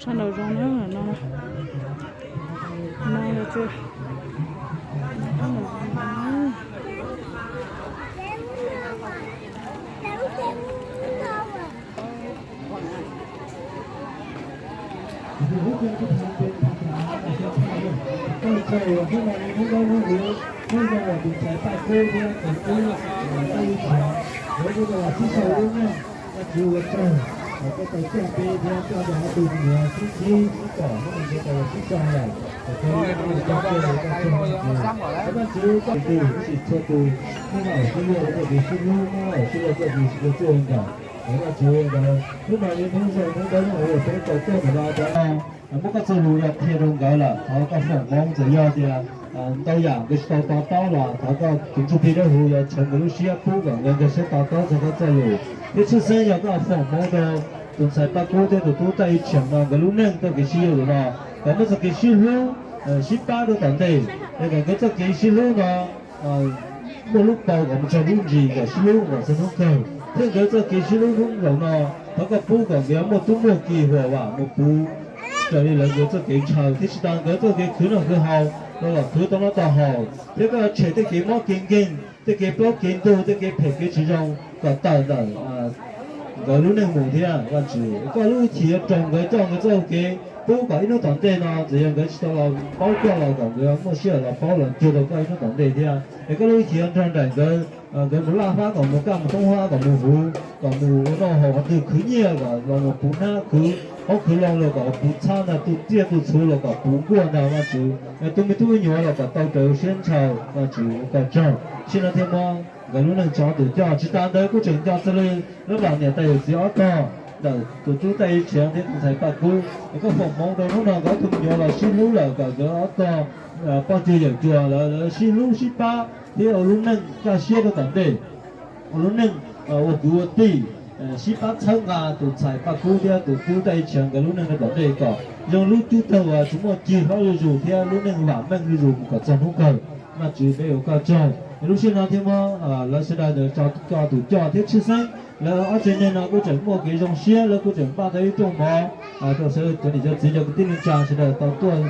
Sab nraum zoov na, no, no lawm thiab. Tus ntxhais Paj Kub thiab tus tub Txhais Paj Kub, Vajtswv ua tsaug, koj tau coj peb thiab coj tau ob tug me nyuam sib ntsib sib pom hnub no, nkawd tau sib txog lawm, koj tau coj peb, koj tsaug Vajtswv, koj tus tsis txhua tus, hnub no sib luag koj tus sib hlub, hnub no sib luag koj tus sib luag txij nkawm. Vajtswv, hnub no yog hnub zoo hnub dawb hnub uas peb tau tuaj ntawm no, muab koj txoj lus yog qhia rau nkawd lawm, thov koj foom hmoov txawm yog tias ntau yam nkawd tsis tau to taub los thov koj tus Ntsuj Plig Dawb Huv yog tshoov nkawd lub siab pub kom nkawd nkag siab to taub txog koj txoj lus. Thiab tshwj xeeb yog koj foom hmoov rau tus ntxhais Paj Kub thiab tus tub Taj Ib Tsheem no nkawd lub neej txoj kev sib yuav lawm no, kom muaj txoj kev sib hlub, sib pab rau tom ntej, es kom nkawd txoj kev sib hlub no muaj lub paus kom mus txog lub ntsis, kom sib hlub kom txog hnub kawg. Thiab nkawd txoj kev sib hlub hnub laus no, thov koj pub kom nkawd muaj tub muaj ki huam vam mus puv raws li lawv nkawd txoj kev ntshaw, thiab tsis tas nkawd txoj kev khwv noj khwv haus los kom khwv tau noj tau haus, thiab koj yuav tshem tej kev mob kev nkeeg, tej kev plaub kev ntug, tej kev phem kev tsis zoo kom tawm ntawm nkawd lub neej mus thiab. Vajtswv, koj lub hwj chim yuav raug nkawd coj nkawd txoj hau kev, pub kom ib hnub tom ntej no txawm yog nkawd tsis tau los paub koj los kom nkawd muaj sij hawm los paub los cuag tau koj ib hnub tom ntej thiab. Es koj lub hwj chim yuav nrog nraim nkawd, nkawd mus laj fab kom mus kaj mus thoob fab kom mus huv, kom mus ua noj haus qhov twg, khwv nyiaj kom los mus puv hnab, khwv qoob khwv loo los kom puv txhab ntag, tu tsiaj tu txhuv los kom puv nkuaj ntag Vajtswv. Tus me tub me nyuam los kom tau raws siab ntshaw Vajtswv, ua koj tsaug. Sim no thiaj muab nkawd lub neej tso tus coj, tsis tas ntawd kuj tseem nco txog li lub nram niam tais yawm txiv ob tog ntawm tus tub Taj Ib Tsheem thiab tus ntxhais Paj Kub. Es koj foom hmoov rau hnub no nkawd ob tug me nyuam los sib hlub lawm kom nkawd ob tog poj cuag yawm cuag lawv sib hlub sib pab thiab ua lub neej kaj siab rau tom ntej, ua lub neej ua kwv ua tij, sib pab txhawb nqa tus ntxhais Paj Kub thiab tus tub Taj Ib Tsheem nkawd lub neej rau tom ntej kom zoo lub cub tawg uas tsis muaj cig hlob zuj zus thiab lub neej vam meej zuj zus mus kom txog hnub kawg. Vajtswv, peb ua koj tsaug. Lub sij hawm no thiaj muab lawv sawv daws tso koj tus coj thiab tshwj xeeb lawv ob tsev neeg no kuj tseem muaj kev zoo siab, lawv kuj tseem npaj tau ib rooj mov rau sawv daws cov niam cov txiv cov kwv tij neej tsa sawv daws tau tuaj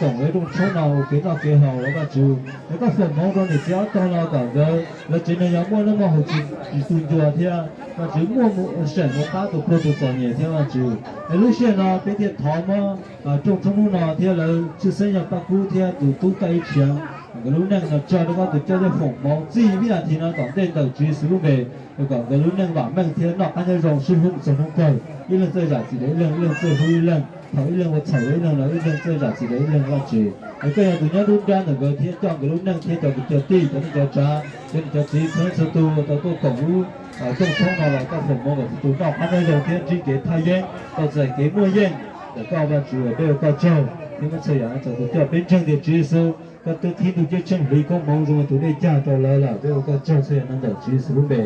koom lawv rooj tshoob no ua kev noj kev haus los Vajtswv. Es koj foom hmoov rau niam txiv ob tog no kom nkawd lawv tsev neeg yuav muaj noj muaj haus tsis tu ncua thiab Vajtswv muaj seem mus pab tus pluag tus txom nyem thiab Vajtswv. Es lub sij hawm no peb thiaj thov muab rooj tshoob hnub no thiab lawv tshwj xeeb yog Paj Kub thiab tus tub Taj Ib Tsheem nkawd lub neej no tso rau koj tus coj thiab foom hmoov txij vib nas this no tom ntej ntawm Tswv Yexus lub npe, kom nkawd lub neej vam meej thiab noj qab nyob zoo sib hlub mus txog hnub kawg, ib leeg txawj zam txim rau ib leeg, ib leeg txawj hlub ib leeg, thaum ib leeg ua txhaum rau ib leeg los ib leeg txawj zam txim rau ib leeg Vajtswv. Es koj yog tus nyob nruab nrab ntawm nkawd thiab coj nkawd lub neej thiab cov kwv cov tij cov niam cov tsav cov niam cov txiv txhua leej txhua tus tau tuaj koom lub rooj tshoob no los koj foom hmoov kom txhua tus noj qab nyob zoo thiab ntsib kev thaj yeeb tau txais kev muaj yeej ntawm koj Vajtswv. Peb ua koj tsaug thiab muab txhua yam no tso tus coj, peb ntseeg tias Tswv Yexus koj twb qhib ntuj ceeb tsheej hliv koob hmoov zoo tus dej cag rau lawv lawm. Peb ua koj tsaug txhua yam no ntawm Tswv Yexus lub npe.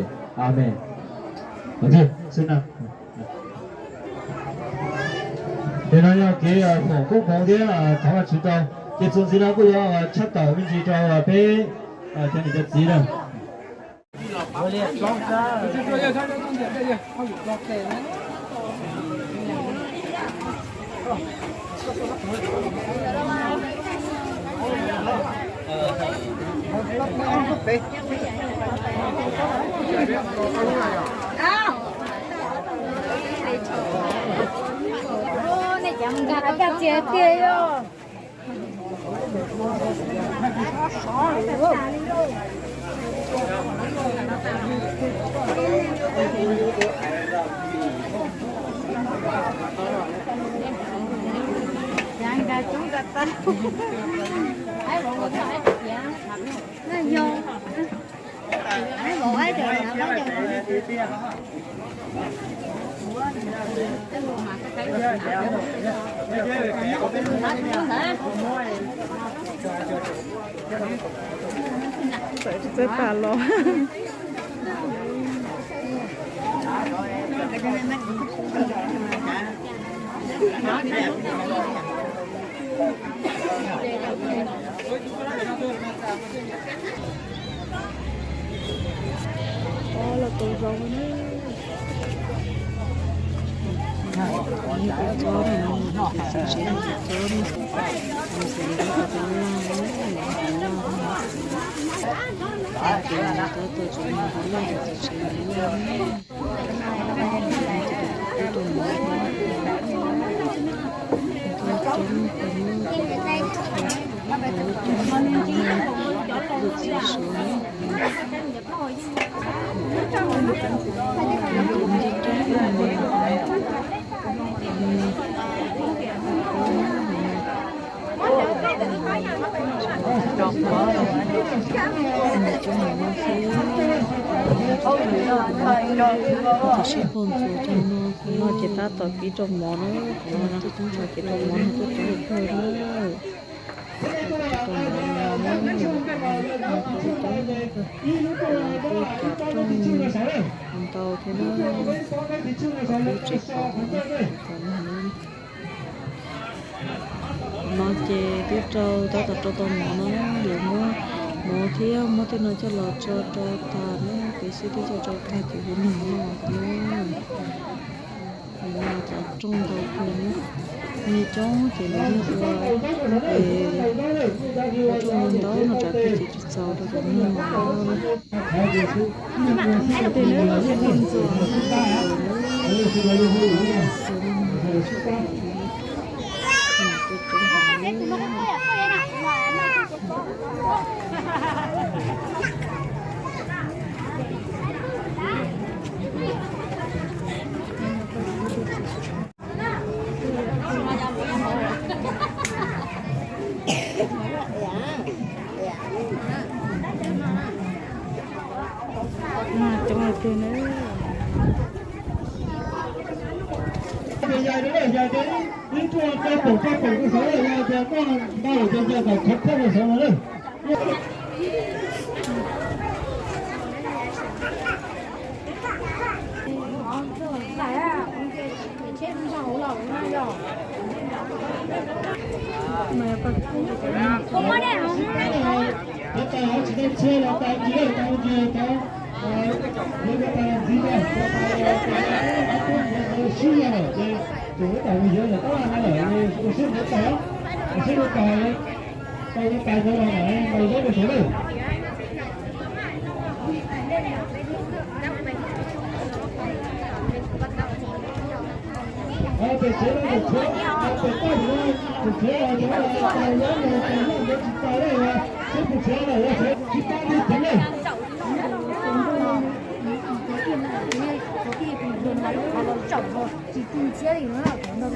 Amees. Ntawm no yog kev foom koob hmoov thiab thov Vajtswv tau. Ces txuas ntxiv no kuj yuav tshaj tawm me ntsis rau peb cov niam cov txiv na. Txawj pam los. Los tus zoo na. Sib pog ntxuav cov no, qhov no ces tab tom kib rau mov na, qhov no na, qhov no kib rau mov no tuaj rau pawg na. Rau mov no, rau rau ntau thiab na, lub tsev pom tau no. Qhov no ces twb rau, tab tom rau tau mov no, yuav muab mov thiab muab tej no coj los tso rau tag na, kev xwb twb coj rau tag ces hu nug noj na. Cov rooj ntau kawg na, nyiaj coob ces lawv yeej ua, cov rooj ntau no rau pem ces tsis txaus rau cov nyiaj no. Coob tiag na. Ib tug rau pom rau pom rau saud, yog tias muaj ntau ces cia kom khov phaj rau saud no na. Sib yog lawm ces tus tab tom mus yuav yog tab laj no lawm, ua siab ntawd tau, ua siab ntawd tau, tau ua tais ntawd los mam li zaub rau saud lawm. Pem tsev no tus tshiav, pem toj tus tshiav, tus tshiav tais zaub no tais noj ntawd tsis tau lawm, siab tus tshiav lawm, tshiav tsis tau li ceev lawm. Noj mov na, cov phooj ywg na, cov no noj mov zom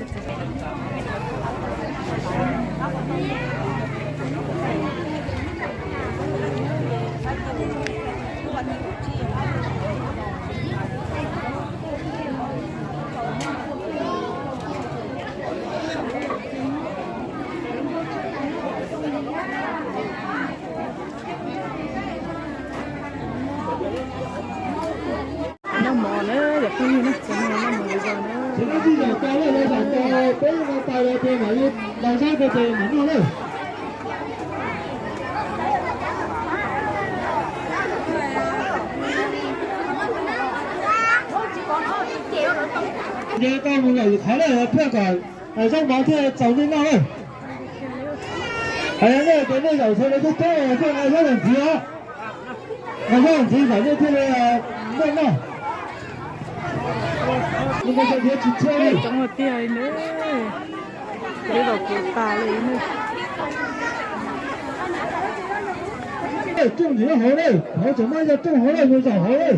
zaws na. Ces koj tsis zom zaws los, los zom zaws, peb no tais los ces mam li los zaub rau ces mam noj na. Ces tau mus lawm qhov lawm thiaj kom zaub mov thiaj txaus nej noj na. Hais nej tias nej zaum xyov lawv coob coob thiaj nqa zaub los ntxiv os. Nqa zaub los ntxiv kom nej thiaj li muaj noj. Nqa zaub ntxiv tsis txhia li. Coob tiag li na. Twb los kuv tas li na. Rooj ntxiv hauv na, hauv tseem muaj ib co rooj hauv na, mus zaum hauv na.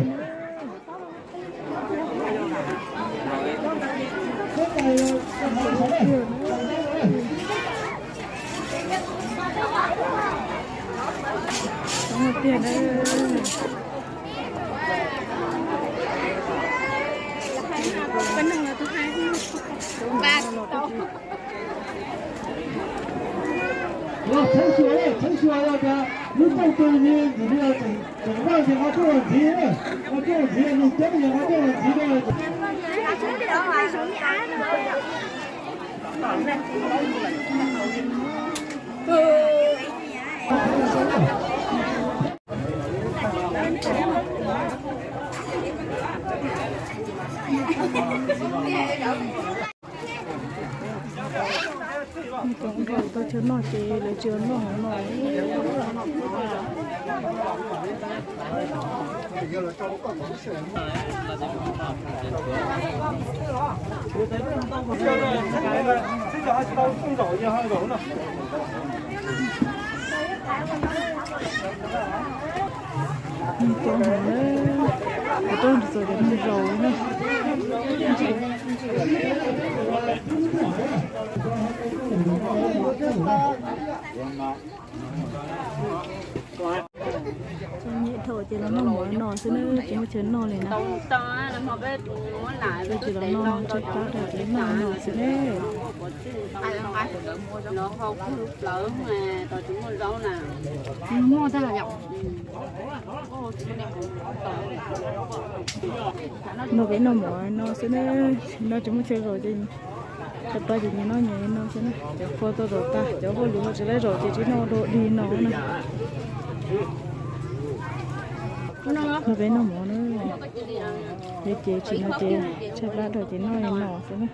Los txheeb xyuas, txheeb xyuas yog tias lub rooj twg li ntxim li tseem muaj ces nqa rooj los ntxiv na, nqa rooj los ntxiv, nug coob ces nqa rooj los ntxiv na. Tau chaw noj ces lawv tsis noj hauv no. Coob heev na, kuv tuaj txog cov neeg zaus na. Txom nyem dhau ces los noj mov no xwb na, tsis muaj chaw noj li na. Ces los noj no tshaib plab dhau ces noj no xwb na. No peb noj mov no xwb na, no tsis muaj chaw zaum ces tshaib plab ces nyias noj nyias li no xwb na. Cov kho tau zaum tag, cov hauj lwm ho tsis laib zaum ces tsis noj dua dig no na. No peb noj mov na, ces tsis no ces tshaib plab dhau ces noj li no xwb na.